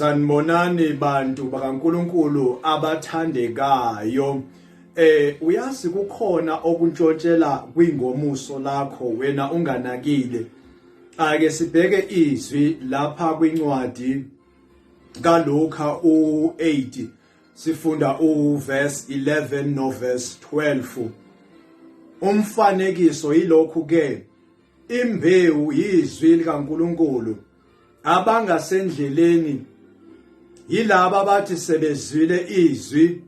Sanibonani bantu bakaNkuluNkulu abathandekayo. Uyazi kukhona okuntshontshela kwingomuso lakho wena unganakile. Ake sibheke izwi lapha kwincwadi kaLuka u8 sifunda uverse 11 no verse 12. Umfanekiso yilokhu ke imbewu yizwi likaNkuluNkulu. Abangasendleleni yilaba abathi sebezwile izwi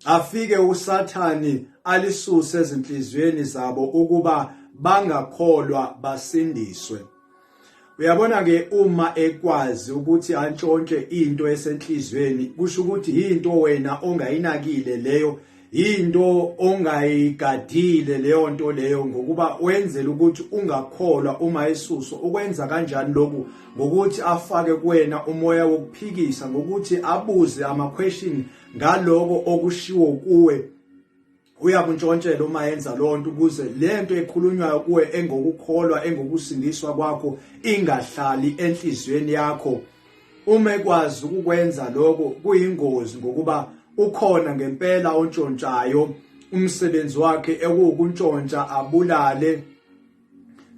afike uSathani alisuse ezinhliziyweni zabo ukuba bangakholwa basindiswe. Uyabona ke uma ekwazi ukuthi antshontshe into esenhliziyweni kusho ukuthi into wena ongayinakile leyo into ongayigadile leyo nto leyo ngokuba wenzela ukuthi ungakholwa uma esuswa ukwenza kanjani lokhu ngokuthi afake kuwena umoya wokuphikisa ngokuthi abuze ama question ngaloko okushiwo kuwe uyakuntshontshela uma yenza lonto ukuze lento ekhulunywayo kuwe engokukholwa engokusindiswa kwakho ingahlali enhliziyweni yakho. Uma ekwazi ukukwenza lokho kuyingozi ngokuba ukhona ngempela ontshontshayo umsebenzi wakhe ekuwukuntshontsha abulale.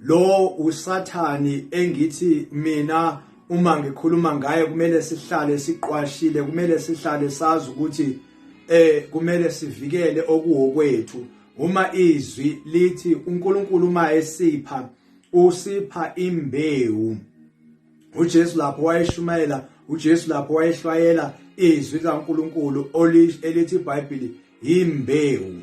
Lo uSathani engithi mina uma ngikhuluma ngaye kumele sihlale siqwashile, kumele sihlale sazi ukuthi kumele sivikele okuwokwethu. Uma izwi lithi uNkulunkulu uma esipha usipha imbewu. uJesu lapho wayeshumayela, uJesu lapho wayehlwayela izwi likaNkulunkulu elithi iBhayibheli imbewu.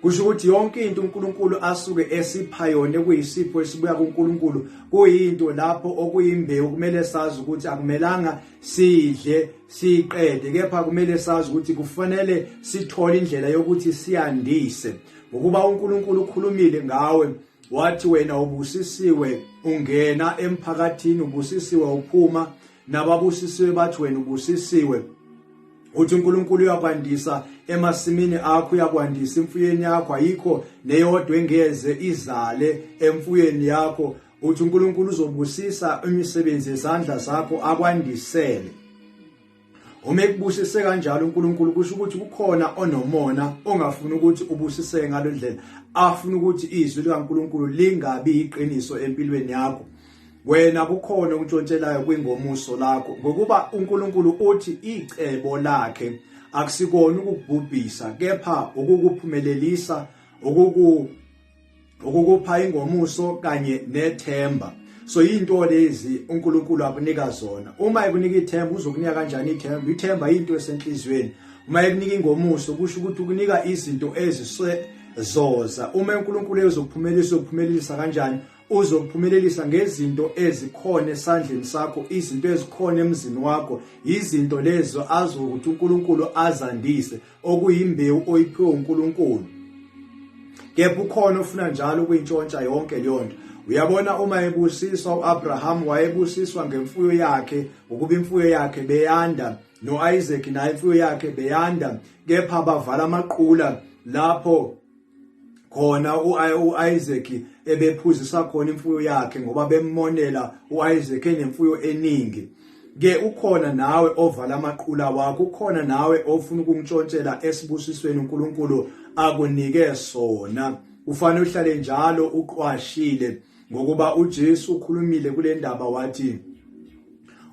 Kusho ukuthi yonke into uNkulunkulu asuke esipha yona kuyisipho esibuya kuNkulunkulu, kuyinto lapho okuyimbewu kumele sazi ukuthi akumelanga sidle siqede, kepha kumele sazi ukuthi kufanele sithole indlela yokuthi siyandise, ngokuba uNkulunkulu ukhulumile ngawe wathi wena ubusisiwe ungena emphakathini, ubusisiwe uphuma, nababusisiwe bathi wena ubusisiwe. Uthi uNkulunkulu uyakwandisa emasimini akho, uyakwandisa emfuyweni yakho, ayikho neyodwa engeze izale emfuyweni yakho. Uthi uNkulunkulu uzobusisa imisebenzi yezandla zakho akwandisele. Uma ekubusise kanjalo uNkulunkulu kusho ukuthi kukhona onomona ongafuni ukuthi ubusiseke ngalo ndlela, afuna ukuthi izwi likaNkulunkulu lingabi iqiniso empilweni yakho. Wena kukhona okuntshontshelayo kwingomuso lakho, ngokuba uNkulunkulu uthi icebo lakhe akusikona ukukubhubhisa kepha ukukuphumelelisa, ukukupha ingomuso kanye nethemba. So into lezi uNkulunkulu akunika zona. Uma ekunika ithemba uzokunika kanjani ithemba? Ithemba into esenhliziyweni. Uma ekunika ingomuso kusho ukuthi ukunika izinto ezisezoza. Uma uNkulunkulu ezokuphumelelisa uzokuphumelelisa kanjani? Uzokuphumelelisa ngezinto ezikhona esandleni sakho, izinto ezikhona emzini wakho, izinto lezo azokuthi uNkulunkulu azandise, okuyimbewu oyiphiwe uNkulunkulu. Kepha ukhona ofuna njalo ukuyintshontsha yonke leyo nto. Uyabona uma ebusiswa uAbraham wayebusiswa ngemfuyo yakhe, ngokuba imfuyo yakhe beyanda, noIsaac naye imfuyo yakhe beyanda, kepha bavala amaqula lapho khona uIsaac ebephuzisa khona imfuyo yakhe ngoba bemmonela uIsaac enemfuyo eningi. Ke ukhona nawe ovala amaqula wakho, ukhona nawe ofuna ukuntshontshela esibusisweni uNkulunkulu akunike sona. Ufanele uhlale njalo uqwashile, ngokuba uJesu ukhulumile kule ndaba wathi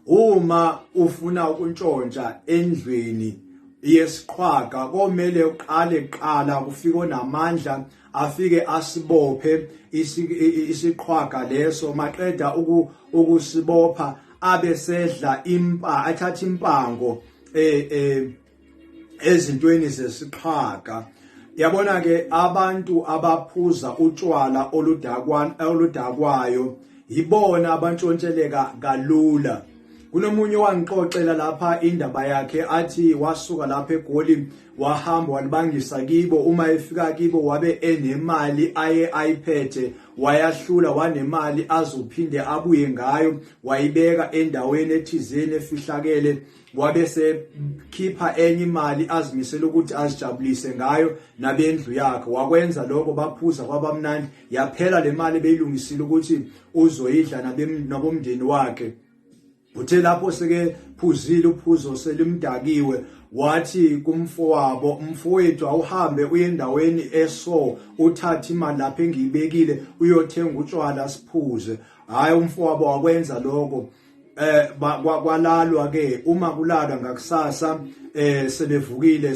uma ufuna ukuntshontsha endlini yesiqhwaga komele uqale kuqala kufike onamandla afike asibophe isiqhwaga leso, maqeda ukusibopha abe sedla impa, athatha impango ezintweni zesiqhwaga. Yabona ke abantu abaphuza utshwala oludakwayo yibona abantshontsheleka kalula. Kunomunye wangixoxela lapha indaba yakhe, athi wasuka lapha eGoli wahamba walibangisa kibo. Uma efika kibo wabe enemali aye ayiphethe, wayahlula wanemali azophinde abuye ngayo, wayibeka endaweni ethizeni efihlakele, wabe sekhipha enye imali azimisela ukuthi azijabulise ngayo nabendlu yakhe. Wakwenza lokho, baphuza kwabamnandi, yaphela le mali ebeyilungisile ukuthi uzoyidla nabomndeni wakhe. Uthe lapho seke phuzile uphuzo selimdakiwe, wathi kumfowabo, "Mfowethu, awuhambe uye endaweni eso, uthathe imali lapho engiyibekile, uyothenga utshwala siphuze." Hayi, umfowabo wakwenza lokho. Kwalalwa ke. Uma kulalwa ngakusasa, sebevukile,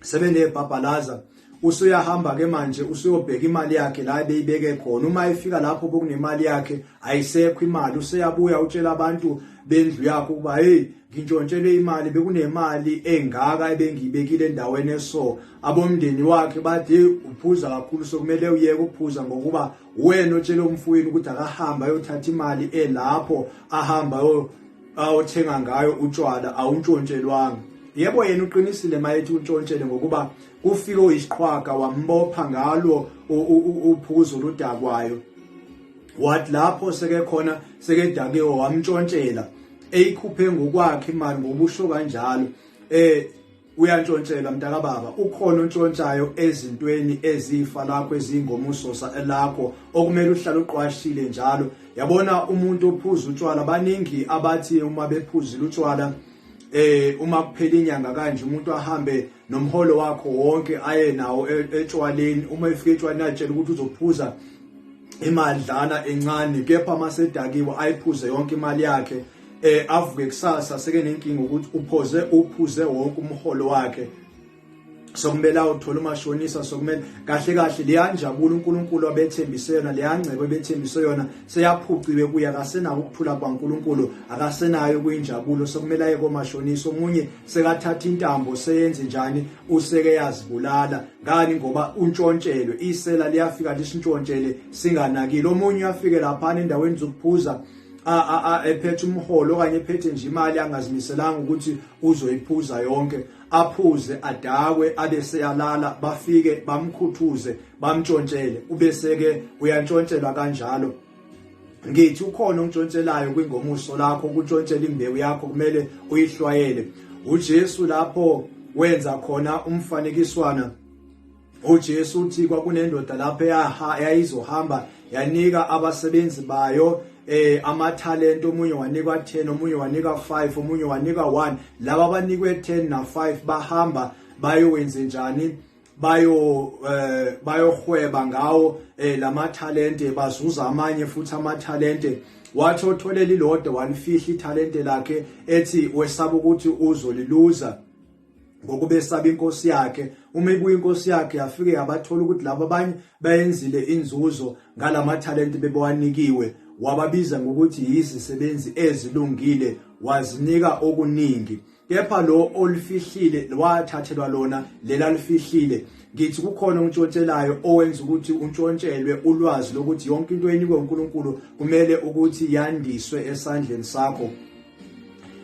sebenebhabhalaza, usuyahamba ke manje, usuyobheka imali yakhe la ebeyibeke khona. Uma efika lapho bokunemali yakhe, ayisekho imali. Useyabuya, utshela abantu bendlu yakhe ukuba, "Hey, ngintshontshelwe imali, bekunemali engaka ebengiyibekile endaweni eso." Abomndeni wakhe bathi, "Uphuza kakhulu, sokumele uyeke ukuphuza, ngokuba wena otshela umfowenu ukuthi akahamba ayothatha imali elapho, ahamba ayothenga ngayo utshwala, awuntshontshelwanga." Yebo, yena uqinisile mayethi untshontshele, ngokuba kufike oyisiqhwaga wambopha ngalo uphuzo oludakwayo, wathi lapho sekekhona sekedakiwe wamntshontshela, eyikhuphe ngokwakhe imali, ngoba usho kanjalo. Uyantshontshelwa, mntakababa. Ukhona ontshontshayo ezintweni ezifa lakho, ezingomuso lakho, okumele uhlale uqwashile njalo. Yabona, umuntu ophuza utshwala, baningi abathi uma bephuzile utshwala, uma kuphela inyanga kanje, umuntu ahambe nomholo wakho wonke aye nawo etshwaleni. Uma efika etshwaleni, atshela ukuthi uzophuza imadlana encane, kepha masedakiwe ayiphuze yonke imali yakhe. Avuke kusasa sekenenkinga ukuthi uphuze wonke umholo wakhe, sokumele awuthola umashonisa. Sokumele kahle kahle leyanjabulo uNkulunkulu abethembise yona, leyangcebo ebethembise yona, seyaphuciwe kuye. Akasenako ukuthula kwaNkulunkulu, akasenayo kuyinjabulo, sokumele aye komashonisa. Omunye sekathatha intambo, seyenze njani, useke yazibulala. Ngani? Ngoba untshontshelwe. Isela liyafika lisintshontshele singanakile. Omunye uyafike laphana endaweni zokuphuza ephethe umholo okanye ephethe nje imali, angazimiselanga ukuthi uzoyiphuza yonke, aphuze adakwe, abe seyalala, bafike bamkhuthuze, bamtshontshele, ubeseke uyantshontshelwa kanjalo. Ngithi ukhona ontshontshelayo kwingomuso lakho, ukutshontshela imbewu yakho, kumele uyihlwayele. UJesu lapho wenza khona umfanekiswana, uJesu uthi kwakunendoda lapho eyayizohamba, yanika abasebenzi bayo amathalente. Omunye wanikwa 10, omunye wanikwa 5, omunye wanikwa 1. Laba abanikwe 10 na 5 bahamba bayowenze njani? Bayohweba ngawo lamathalente, bazuza amanye futhi amathalente. Wathi otholela ilodwa walifihla ithalente lakhe, ethi wesaba ukuthi uzoliluza, ngokubesaba inkosi yakhe. Uma ibuya inkosi yakhe, yafike yabathola ukuthi laba abanye bayenzile inzuzo ngalamathalente bebewanikiwe. Wababiza ngokuthi yizisebenzi ezilungile, wazinika okuningi, kepha lo olifihlile wathathelwa lona lela lifihlile. Ngithi kukhona ontshontshelayo, owenza ukuthi untshontshelwe ulwazi lokuthi yonke into enikwe uNkulunkulu kumele ukuthi yandiswe esandleni sakho.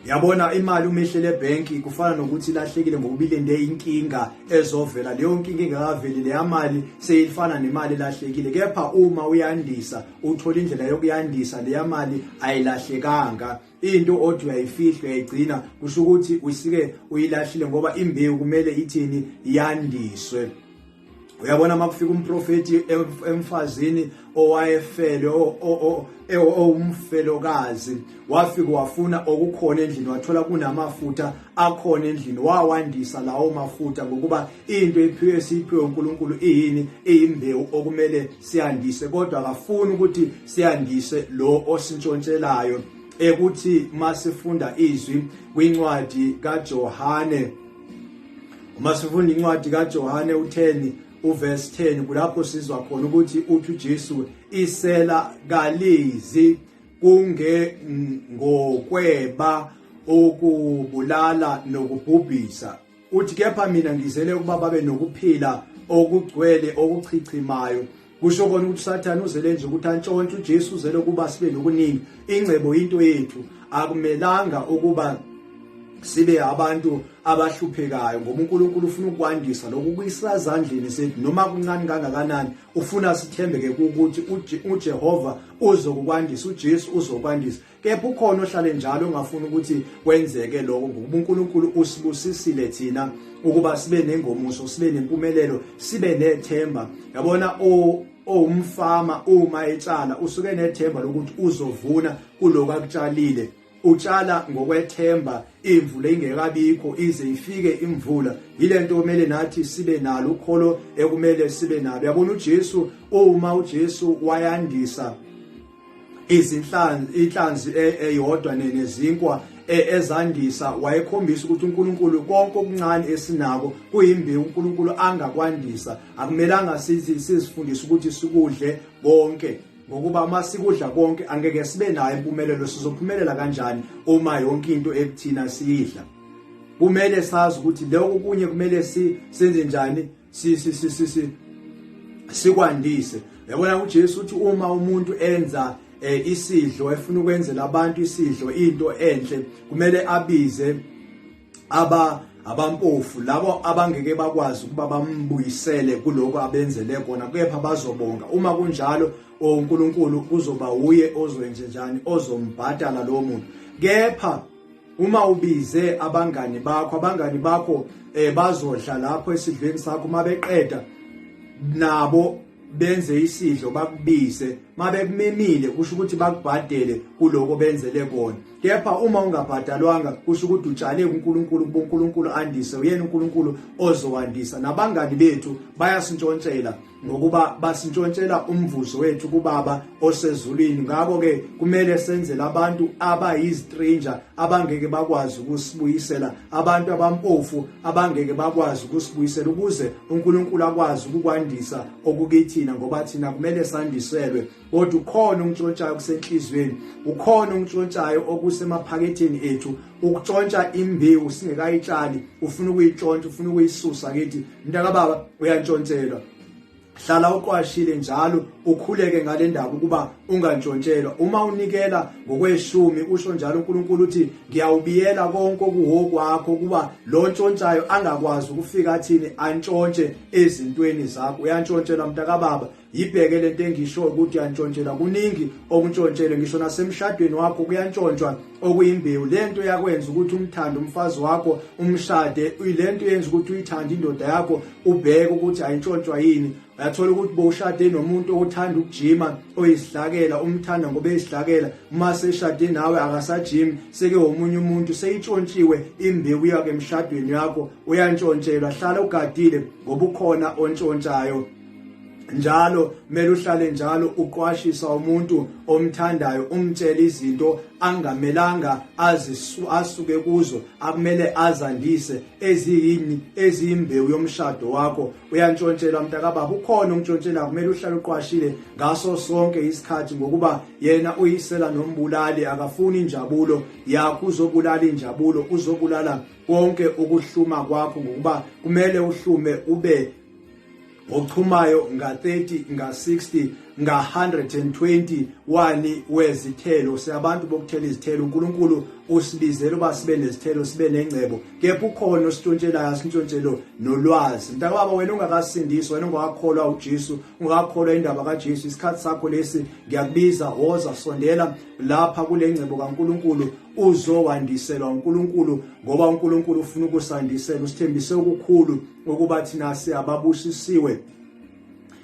Yabona, imali uma ihlele ebhenki kufana nokuthi ilahlekile, ngokuba ilinde inkinga ezovela. Leyo nkinga ingakaveli, leya mali seyifana nemali elahlekile. Kepha uma uyandisa, uthola indlela yokuyandisa leya mali, ayilahlekanga. Into othi uyayifihla, uyayigcina, kusho ukuthi usike uyilahlile, ngoba imbewu kumele ithini? Yandiswe. Uyabona, makufika umprofeti emfazini owayefelwe, owumfelokazi, wafika wafuna okukhona endlini, wathola kunamafutha akhona endlini, wawandisa lawo mafutha, ngokuba into ephiwe, esiyiphiwe uNkulunkulu, iyini? Iyimbewu okumele siyandise, kodwa akafuni ukuthi siyandise lo osintshontshelayo. Ekuthi masifunda izwi kwincwadi kaJohane, uma sifunda incwadi kaJohane u10 uverse 10, kulapho sizwa khona ukuthi uthi uJesu, "Isela kalizi kunge ngokweba, ukubulala nokubhubhisa," uthi, "kepha mina ngizele ukuba babe nokuphila okugcwele, okuchichimayo." Kusho kona ukuthi uSathane uzele nje ukuthi antshontshe, uJesu uzele ukuba sibe nokuningi. Ingcebo into yethu, akumelanga ukuba sibe abantu abahluphekayo, ngoba uNkulunkulu ufuna ukwandisa lokhu kuyisazandleni sethu, noma kuncane kangakanani. Ufuna sithembeke ukuthi uJehova uzokukwandisa, uJesu uzokwandisa. Kepha ukhona ohlale njalo ongafuni ukuthi kwenzeke lokho, ngokuba uNkulunkulu usibusisile thina ukuba sibe nengomuso, sibe nempumelelo, sibe nethemba. Yabona, o owumfama uma etshala usuke nethemba lokuthi uzovuna kuloko akutshalile. Utshala ngokwethemba imvula ingekabikho ize ifike imvula. Yilento kumele nathi sibe nalo ukholo ekumele sibe nalo. Yabona uJesu, uma uJesu wayandisa izinhlanzi, inhlanzi eyodwa nezinkwa ezandisa, wayekhombisa ukuthi uNkulunkulu konke okuncane esinako kuyimbewu uNkulunkulu angakwandisa. Akumelanga sithi sizifundise ukuthi sikudle konke, ngokuba uma sikudla konke angeke sibe nayo impumelelo. Sizophumelela kanjani uma yonke into ekuthina siyidla? Kumele sazi ukuthi lokho kunye kumele senze njani, si si si si si sikwandise. Yabona uJesu uthi uma umuntu enza isidlo, efuna ukwenzela abantu isidlo, into enhle, kumele abize abampofu, labo abangeke bakwazi ukuba bambuyisele kuloko abenzele kona, kepha bazobonga. Uma kunjalo, uNkulunkulu kuzoba uye ozoyenze njani, ozombhadala lowo muntu. Kepha uma ubize abangani bakho, abangani bakho bazodla lapho esidlweni sakho, mabeqeda nabo benze isidlo bakubize, mabekumemile kusho ukuthi bakubhadele kuloko benzele kona. Kepha uma ungabhadalwanga, kusho ukuthi utshale kuNkulunkulu kuba uNkulunkulu andise, uyena uNkulunkulu ozowandisa. Nabangani bethu bayasintshontshela, ngokuba basintshontshela umvuzo wethu kuBaba osezulwini. Ngakho-ke kumele senzele abantu abayizitranger abangeke bakwazi ukusibuyisela, abantu abampofu abangeke bakwazi ukusibuyisela, ukuze uNkulunkulu akwazi ukukwandisa okukithina, ngoba thina kumele sandiselwe. Kodwa ukhona okuntshontshayo kusenhliziyweni, ukhona okuntshontshayo okusemaphaketheni ethu, ukutshontsha imbewu singekayitshali, ufuna ukuyitshontsha, ufuna ukuyisusa kithi. Mntakababa, uyantshontshelwa. Hlala uqwashile njalo, ukhuleke ngale ndaba ukuba ungantshontshelwa. Uma unikela ngokweshumi, usho njalo uNkulunkulu uthi ngiyawubiyela konke okuhokwakho, kuba lo ntshontshayo angakwazi ukufika athini, antshontshe ezintweni zakho. Uyantshontshelwa mntakababa. Yibheke lento engisho ukuthi uyantshontshela. Kuningi okuntshontshele, ngisho nasemshadweni wakho kuyantshontshwa okuyimbewu. Lento yakwenza ukuthi umthande umfazi wakho, umshade, lento yenza ukuthi uyithande indoda yakho, ubheke ukuthi ayintshontshwa yini. Uyathola ukuthi bowushade nomuntu othanda ukujima, oyisidlakela, umthanda ngoba eyisidlakela, uma seshade nawe akasajimi, seke womunye umuntu, seyitshontshiwe imbewu yakhe emshadweni yakho. Uyantshontshelwa, hlala ugadile ngoba ukhona ontshontshayo njalo. Kumele uhlale njalo uqwashisa umuntu omthandayo, umtshele izinto angamelanga asuke kuzo, akumele azandise, eziyini, eziyimbewu yomshado wakho. Uyantshontshelwa mntakababa, ukhona umtshontshela. Kumele uhlale uqwashile ngaso sonke isikhathi, ngokuba yena uyisela nombulali, akafuni injabulo yakho, uzobulala injabulo, uzobulala konke ukuhluma kwakho, ngokuba kumele uhlume ube ochumayo nga-30, nga-60, nga-120 wani wezithelo. Siyabantu bokuthela izithelo. uNkulunkulu usibizela uba sibe nezithelo, sibe nengcebo, kepha ukhona ositshontshelayo, asintshontshelo nolwazi. Mntakababa, wena ungakasindiswa, wena ungakakholwa uJesu, ungakakholwa indaba kaJesu, isikhathi sakho lesi. Ngiyakubiza, woza, sondela lapha kule ngcebo kaNkulunkulu, uzowandiselwa uNkulunkulu, ngoba uNkulunkulu ufuna ukusandisela. Usithembise okukhulu ukuba thina siyababusisiwe,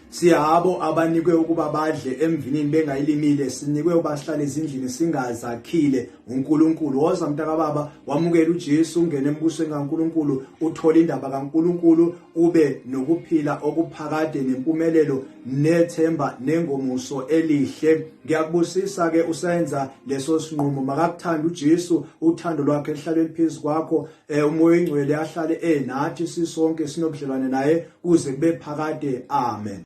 siyabo abanikwe ukuba badle emvinini bengayilimile, sinikwe ukuba sihlale ezindlini singazakhile uNkulunkulu. Woza mntakababa, wamukela uJesu, ungene embusweni kaNkulunkulu, uthole indaba kaNkulunkulu, ube nokuphila okuphakade nempumelelo nethemba nengomuso elihle. Ngiyakubusisa ke usenza leso sinqumo. Makakuthanda uJesu, uthando lwakhe lihlale liphezu kwakho, uMoya oNgcwele ahlale enathi sisonke, sinobudlelwane naye kuze kube phakade. Amen.